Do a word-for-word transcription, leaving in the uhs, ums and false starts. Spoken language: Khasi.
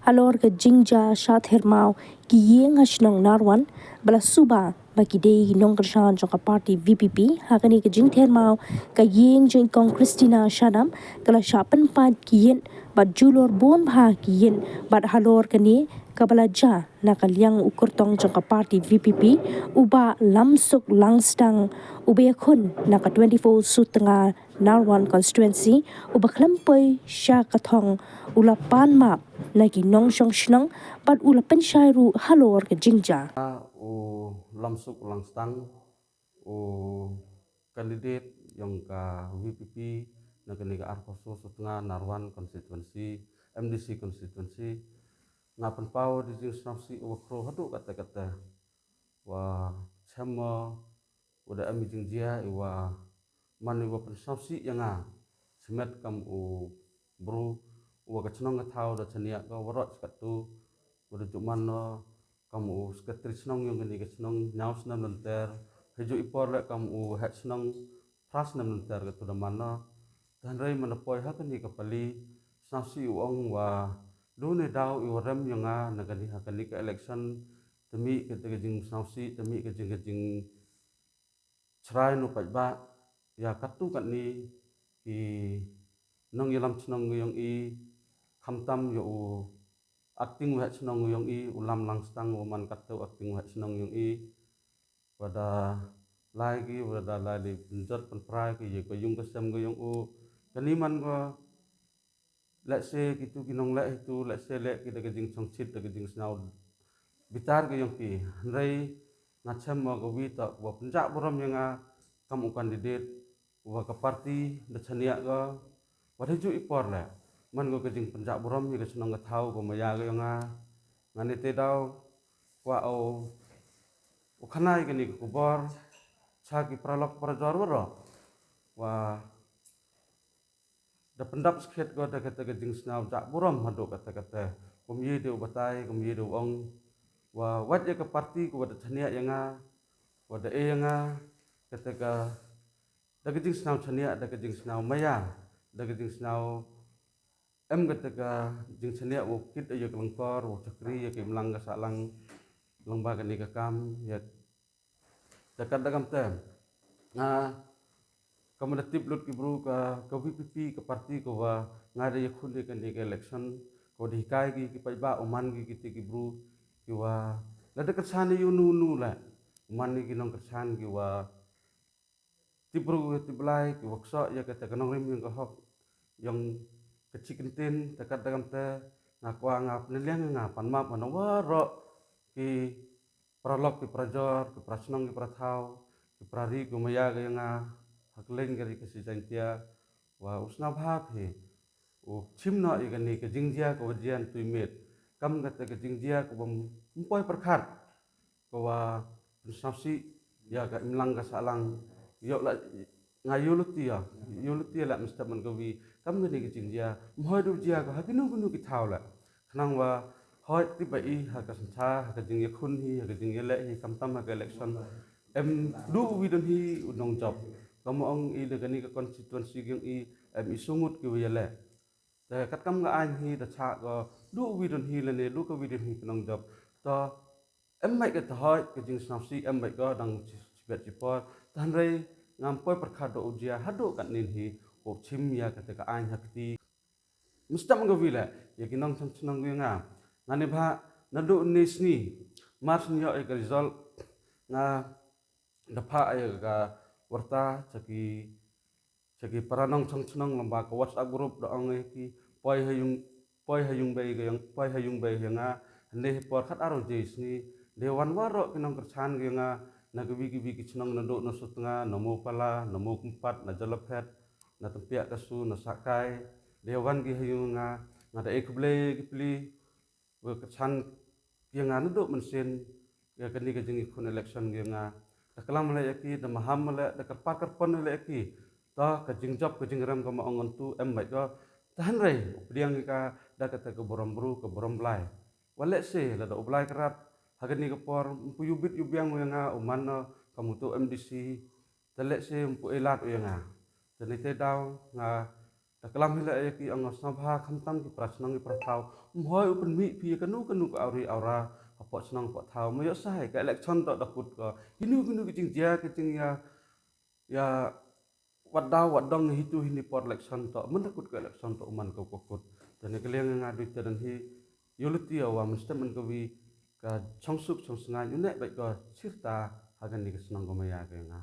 Halor ka jingjia shah ther maw ki ïing ha shnong Narwan, ba la suba ba ki dei nongkyrshan jong ka party VPP, ha kane ka jingther maw ka ïing jong i Kong Christina Shadap, ka la shah pynpait ki ïit bad julor bun bha ki ïit, bad halor kane kaba la jia na ka liang u kyrtong jong ka party VPP, u Bah Lamsuk Langstang, uba ïakhun na ka twenty-four Sutnga Narwan constituency, uba khlem poi sha ka thong, u la pan map na ki nongshong shnong bad u la pynshai ruh halor ka jingjia. U Lamsuk Langstang, u candidate jong ka VPP na kane ka arphew saw Sutnga Narwan constituency, MDC constituency. Nga pynpaw da ka jingsngewsih uba khraw haduh katta katta, wa shem mo, wa da em i jingjia, i wa man i wa pynsngewsih ïa nga shimet kam u bru, wa ka chnong ka thaw da chaniah ka waroh katto, wa da ju man no kam u secretary chnong jong kane ka chnong hynñiew snem lynter, haju i por leh kam u heh chnong phra snem lynter katto da man no. Hynrei man da poi ha kane ka pali, sngewsih u ong wa dune daw i wa rem ïa nga na kane ha kane ka election, te mih kata ka jingsngewsih, te mih ka jing ka jing chrai no paidbah, ïa katto katne ki nongïalam chnong ka jong i, khamtam ïa u acting waheh chnong ka jong i, u Lam Langstang, u man katto acting waheh chnong ka jong i, wa da lai ki, wa da lai li pynjot pynpra ki ïa ka ïung ka sem ka jong u. Kane man ka lehse kitu ki nongleh hitu, lehse leh ki da ka jingchongchit, da ka jingsngew bitar ka jong ki. Hynrei nga shem mo ka wi toh wa pynjah burom ïa nga kam u candidate wa ka party da chaniah ka, wa da ju i por leh man ko ka jingpynjah burom ïa ka chnong ka thaw ka maya ka jong nga. Nga ne te daw wa u u khanai kane ka kubor cha ki paralok parajor waroh, wa da pyndap skhet ko da kata ka jingsngew jah burom haduh katta katta. Kum ïa dei u batai, kum ïa dei u ong, wa wat ïa ka party ko wa da chaniah ïa nga, wa da e ïa nga kata ka, da ka jingsngew chaniah, da ka jingsngew maya, da ka jingsngew em kata ka jingchaniah wa kit ïa ka lyngkor, wa chakri ïa ka imlang ka sahlang lyngba kane ka kam, ïa da kat da kam te. Nga kam da tip lut ki bru ka, ka VPP ka party ko wa nga da ïakhun ïa kane ka election, ko da hikai ki, ki paidbah u man ki, kiti ki bru ki wa la da kyrshan ïa u nu nu la u man ki nongkyrshan ki wa tip bru tip blai ki wa ksoh ïa kata ka nongrim jong ka hok jong ka chi kyntien. Da kat da kam te nga kwah nga pynliang nga pan map ha na waroh ki paralok ki parajor, ki parashnong ki parathaw, ki parari ki maya ka jong nga ha kylleng ka ri ka si Jaintia, wa u sngewbha phi u chim noh ïa kane ka jingjia ka wa jia ntu i miet, kam kata ka jingjia ka bym poi pyrkhat, ka wa pynsngewsih ïa ka imlang ka sahlang. Ïoh la nga ïoh luti ïa, ïoh luti la mynstep man ka wi, kam kane ka jingjia mhoi du jia ka ha kino kino ki thaw la. Khnang wa hoi tip ba i ha ka syncha, ha ka jingïakhun hi, ha ka jingïaleh hi, khamtam ha ka election, em du wi don hi u nongjop. Ka ma ong i da kane ka constituency ka jong i, em i sungut ki wi ïaleh. Te katkam ka aiñ hi da chah ko du wi don hi lane du ka wi don hi ka nongjop. To em beit ka, te hoi ka jingsngewsih em beit ko dang chi, chibet chipor. Te hynrei ngam poi pyrkhat da u jia haduh katne hi u chim ïa kata ka aiñ ha kti. Mynstep man ka wi la ïa ki nongchong chnong ki nga, nga ne bha naduh ne sngi mar syn ïoh ïa ka result, nga da phah ïa ka warta cha ki, cha ki para nongchong chnong lyngba ka WhatsApp group, da ong ïa ki poi ha ïung, poi ha ïung bei ka jong, poi ha ïung bei ïa nga. Hynne hi por khat ar baje sngi da wan waroh ki nongkyrshan ki ïa nga na ki wi ki wi ki chnong, naduh na Sutnga, na Mowpala, na Mowkympat, na Jalaphet, na Tympiah Kasu, na Sahkai. Da wan ki ha ïung nga, nga da ai khublei ki pli wa kyrshan ki ïa nga naduh mynsiem ïa kane ka jingïakhun election ki ïa nga. Da klam leh ïa ki, da maham leh, da kyrpad kyrpon leh ïa ki. To ka jingjop ka jingrem ka ma ong ngan tu em beit ko. Te hynrei u pdiang ïa ka da kata ka burom bru ka burom Blai. Wa lehse lada u Blai ka rat ha kane ka por, ym pu ïubit ïubiang u ïa nga, u man no ka mutu MDC, te lehse ym pu ïalad u ïa nga. Te ne te daw nga Da klam hi leh ïa ki ong sngewbha khamtam ki para shnong ki para thaw. Ym hoi u pynmih phi ïa kano kano ka awri awra hapoh shnong hapoh thaw. Ma ïoh sa hi ka election to da kut ko. Kino kino ki jingjia ki jingïa ïa wat daw wat dong hi tu hi ni por election to. Myn da kut ka election to u man ko ko kut. Te na ka liang nga dei te don hi ïoh lynti ïa wa mynstep man ka wi ka chong suk chong sngain u neh bad ko chirta ha kani ka shnong ko maya ka nga.